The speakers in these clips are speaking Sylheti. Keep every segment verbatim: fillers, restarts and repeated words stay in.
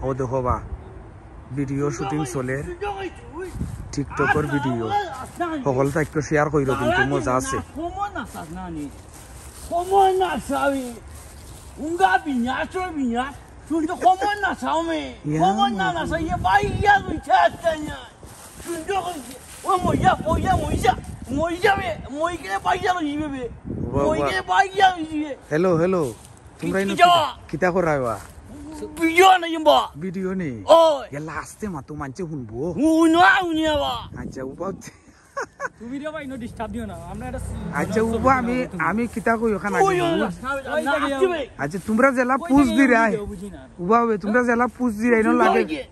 ও দেখো বা, video shooting চলের, টিকটকর ভিডিও। হকল তাইক্য শেয়ার কইরো, কিন্তু মজা আছে। সময় না চাবি, উঙ্গা বিনা, চো বিনা, তুই তো সময় না চাও মে, ইয়া সময় না, মা। না চাই, ইয়ে ভাই, ইয়া, তুই চাস না। সুন্দর কইছে। ও মইয়া, মইয়া, মইয়া, মইয়া বে, মই গেলে বাইয়া লই যাবে বে। বাহ, মই বাহ। গেলে বাইয়া লই যাবে। Hello, hello. তোমরা ইনো কিতা? কিতা, কিতা করায় বা? ভিডিও নাই বা। ভিডিও নেই? ওই। এলা আস্তে মাতো, মানষে হুনবো। হুনো, হুনিয়া বা। আচ্ছা, উবা। তুমি রে ভাই, ইনো ডিস্টার্ব দিও না। আমরা এটা আচ্ছা, উবা, আমি, আমি কিতা কই ওখানে আগে ওই, ওই, বলবো? ওই, ওই, ওই, আচ্ছা, তোমরা জেলা কই পুজ থাকি দিরায়। আমি বুঝি না। উবা হবে, তোমরা জেলা পুজ দিরায়, ইনো লাগে। ওই যে,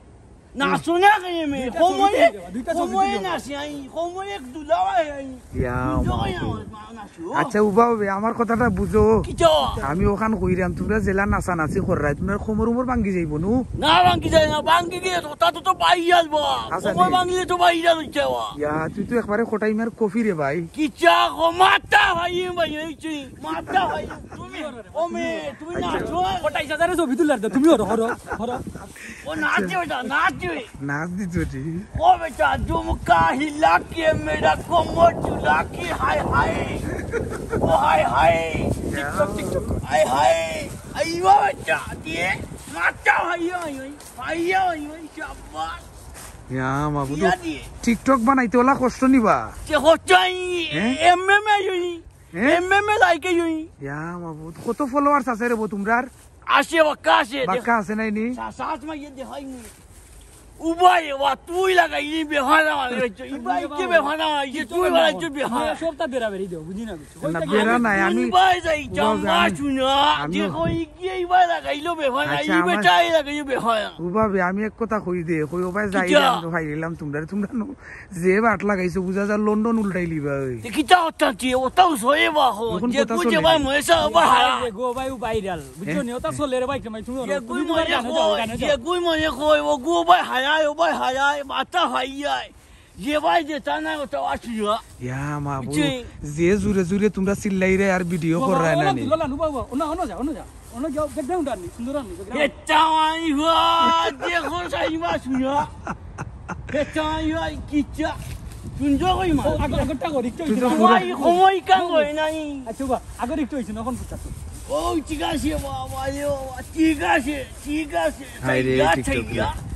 না, শোনা কেন মে? দুইটা ছবি তুলে দেবা, দুইটা ছবি তুলে দেবা। সময়ে না চাই, সময়ে এক দুলাওয়া আই। ইয়া, বুঝো মাবুদ। না, না, শো। আচ্ছা, উবা হবে, আমার কথাটা বুঝো। কিতা? আমি ওখান কইরাম, তোমরা জেলা নাচানাচি কররায়, তোমরা কোমর উমর ভাঙ্গি যাইবো নু? না, ভাঙ্গি যায় না, ভাঙ্গি গেলে তো, তা তো, তো বাইরে আসবো। আচ্ছা, কোমর নে। ভাঙ্গিলে তো বাইরে লইতে হওয়া। ইয়া, তুই তো একবারে কটাই মার কফি রে ভাই। কিতা গো, মাথা ভাই, ভাই, এই তুই, মাথা ভাই, তুমি, ও মে, তুমি আচ্ছা। নাচো। কটাই সাজারে ছবি তুলার দে, তুমি হরো, হরো, হরো। ও নাচে বেটা, নাচে। নাচ দিত বেটি। ও বেটা, ঝুমকা হিলা কে মেরা কোমর ঝুলা কে, হায় হায়। ও হায় হায়। TikTok, TikTok। হায় হায়। আই ও বেটা, দিয়ে মাথা হাই, হাই, হাই। হাই, হাই, হাই, শাবাশ। ইয়া, মাবুদ। ইয়া দিয়ে। TikTok বানাইতে ওলা কষ্ট নিবা? সে হচ্ছাই, হ্যাঁ? এমএমএ হই। হ্যাঁ? এমএমএ লাইকে হই। ইয়া, মাবুদ। কত followers আছে রে বো তোমরার? আছে, বাক্কা আছে, বাক্কা দেখ। আছে নাই নি? সা-, সাত মাইয়ে দেখাই নি। উবাই, ওয়া, তুই লাগাইলি বেহানা মানে হচ্ছে। ইবাই কে বেহানা মানে হচ্ছে, তুই বানাইছো বেহানা। সবটা বেড়াবেড়ি দেও, বুঝি না কিছু। না, বেড়া নাই, আমি উবাই যাই, উবাই চাম্বা যাই, আমি শুনা। আমিও দেখো, ই কি ইবাই লাগাইলো বেহানা, আচ্ছা, ই আমার বেটাই লাগাইলো বেহানা। উবাবে, আমি এক কথা কই দে, কই উবাই যাই কিতা? আমি তো খাই দিলাম তোমরা, তোমরা নু যে বাট লাগাইছো, বুঝা যায় লন্ডন উল্টাই লিবা ওই। তে কিতা হতা কি? ওটাও সয়ে বাহো। এখন যে কথা বুঝে চলে। ভাই মহেশা, ও ভাই হারা। যে গো ভাই, ও ভাইরাল। বুঝছো হ্যাঁ? নি? ওটা চলে রে ভাই, তুমি, তুমি, যে তুমি গুই তোমার মনে গানে যাও, কয়, গানে যে যাও। গুই মনে কয়, ও গো ভাই হারায়, ও ভাই হারায়, মাথা হাইয়ায়। যে ভাই যে তা না, ওটা আসিয়া। ইয়া মাবুদ, বুঝছি। যে জুরে জুরে তোমরা চিল্লাইরায় আর ভিডিও বাবা, কররায় না ওনা নি। তুলো লালু বাবা, ওনা, ওনা যা, ওনা যা। ওনা যাও, background আর নি, সুন্দর আর নি, background। এটা আমি হুয়া, দেখো সাইমা শুয়া। এটা আমি হুয়া, কিচ্ছা। সুন্দর কই মা। ও, আগে, আগেরটা কর, একটু তুই তো হইছে না। পুরো সময়, সময় কাম হয় নাই। আচ্ছা, বাবা, আগের একটু হইছে না, এখন বুঝতে পারছো। ও, ঠিক আছে, বাবা, এ বাবা, ঠিক আছে, ঠিক আছে। হায় রে, থাইয়া, TikTok থাইয়া। রে।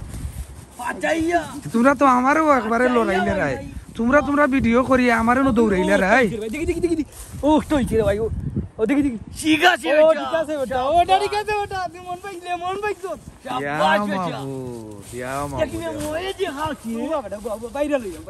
পাঠাইয়া। তোমরা তো আমারেও একবারে পাঠাইয়া লড়াইলে রায়। বানাই। তোমরা, তোমরা ভিডিও করিয়া আমারে নু দৌড়াইলে রায়। দেখি, দেখি, দেখি, দেখি। ও, তো হইছে রে ভাই, ও, ও দেখি, দেখি। ঠিক আছে, ও, বেটা। ঠিক আছে, বেটা। ওটা ঠিক আছে, বেটা। তুই মন পাইলে, মন পাইছো। ইয়া শাবাশ, বেটা। মাবুদ, ইয়া দেখি, মাবুদ। মনে যে খাওয়াছি। ও, বাবা, বাবা, বাইরে লই যাও।